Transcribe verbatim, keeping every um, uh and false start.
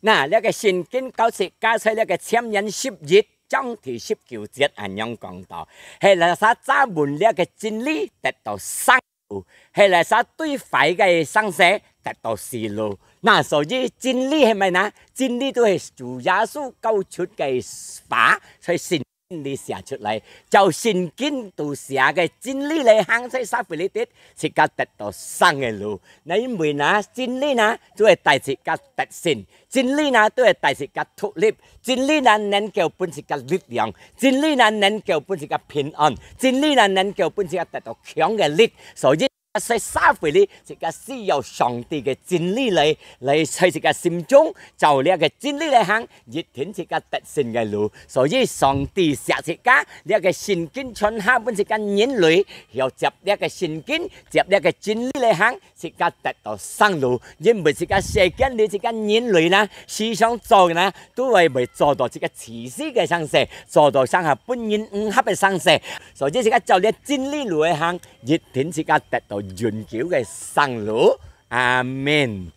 那，這个聖經教自家在這个箴言十一章第十九節恁樣講到：係哪儕抓穩這个真理得到生路，係哪儕對壞个生世得到死路。那所以真理係麼个呢？真理就係主耶穌教出个話，在聖經裡寫出來，照聖經肚寫个真理來行，在社會裡底，自家得到生个路。那因為呢，真理呢，就會帶自家得勝。真理呢，都會帶自家獨立。真理呢，能夠分自家力量。真理呢，能夠分自家平安。真理呢，能夠分自家得到強个力。所以，在社會裡，自家需要上帝个真理來，來在自家心中，照這个真理來行，一定自家得勝个路。所以上帝惜自家，這个聖經傳下分自家人類，要接這个聖經，接這个真理來行，自家得到生路。因為自家世間裡，自家人類呢，時常做呢，都會會做到自家自私个生世，做到生下分人毋合个生世。所以自家照這真理路來行，一定自家得到永久个生路。阿門。